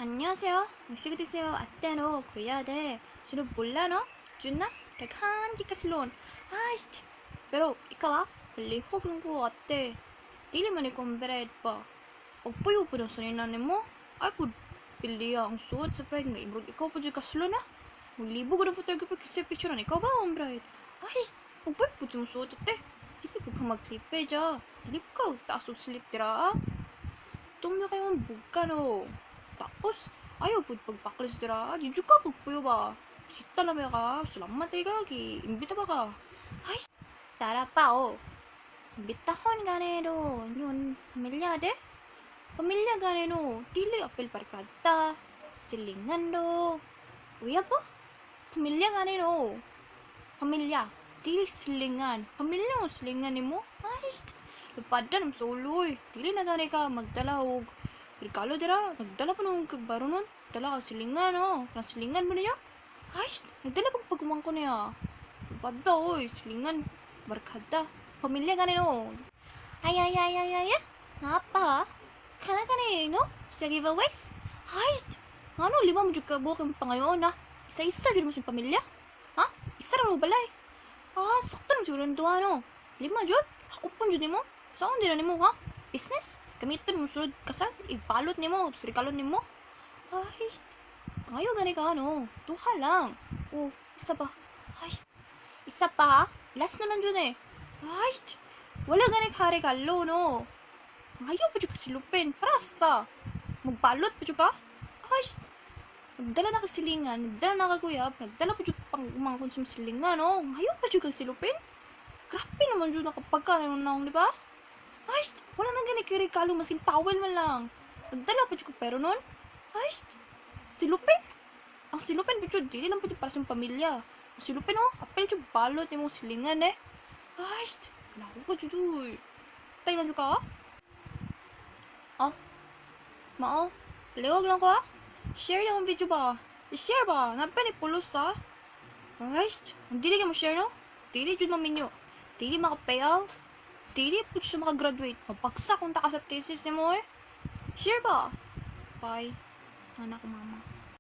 안녕하세요. 드세요. 아떼노 kuya de. Sino bola no? Jun na? Daghan di kasilon. Ay, pero ikaw ah, palihog lang ko ate. Dili man ikaw ang bread pa. Pagpuyo po ng saninan nimo, ay po piliya ang suot sa bride nga imrog ikaw po dyan kasilon ah. Maglibo ko ng photographer kasi picture na ikaw ba ang bride? Ay, pagpuyo po dyan suot ate. Dili po ka mag-clip eh, dya. Dili po ka taas og slip dira ah. Tumyo kayo ang bugka no. Tapos, ayaw po pagpaklis dira. Di ka pagpuyo ba? Sita lang ba ka? Salamat eh ka. Imbita ba ka? Ay, tara pa oh. Imbitahon gani do. Yun, pamilya de. Pamilya gani no. Dili apil barkada. Silingan do. Uya po? Pamilya gani no. Pamilya. Dili silingan. Pamilya mo silingan nimo. Ay, lupadan ang solo eh. Dili na gani ka magdala og regalo dira. Nagdala pa nung kagbaro nun. Dala ka silingan oh. Kanang silingan mo niya. Ay, nagdala pa pagkumangko niya. Lupada oy, silingan. Barkada. Pamilya gani no. Ay, ay, ay, ay, ay, ay. Napa? Kana gani, no? Sa giveaways? Ay, ngano lima mo jud ka buok ang pangayon ah. Isa-isa jud mo sa pamilya? Ha? Isa ra mo balay. Ah, sakto naman siguro ang duha no. Lima jud? Hakupon jud nimo? Saan din na nimo ha? Business? Gamiton mo sulod kasal? Ibalot nimo, tapos regalo nimo? Ay, kayo gani ka no. Duha lang. Oh, isa pa. Ay, isa pa ha? Last na lang jud eh. Ay, wala gani ka regalo no. Ayaw pa jud ka silupin. Para sa magbalot pa jud ka? Ay, nagdala na ka silingan, nagdala na ka kuyab, nagdala pa jud pang mga konsum silingan, no? Ayaw pa jud ka silupin? Grabe naman jud nakapag ka na di ba? Ay, wala nang gani kay regalo, masin towel man lang. Nagdala pa jud ko pero nun. Ay, silupin? Ang silupin pa jud, dili lang pa jud para sa pamilya. Ang silupin, oh, apil jud balot nimong silingan eh. Ay, naku ka jud, uy. Tay lang jud ka, ah? Oh, mao, palihog lang ko ah. Share lang ang video ba? I-share ba? Napa ni pulos ah. Ay, dili ka mo share no? Dili jud maminyo. Dili makapayaw. Dili po siya makagraduate. Mapagsak kung ta ka sa thesis nimo eh. Share ba? Bye. Anak ko mama.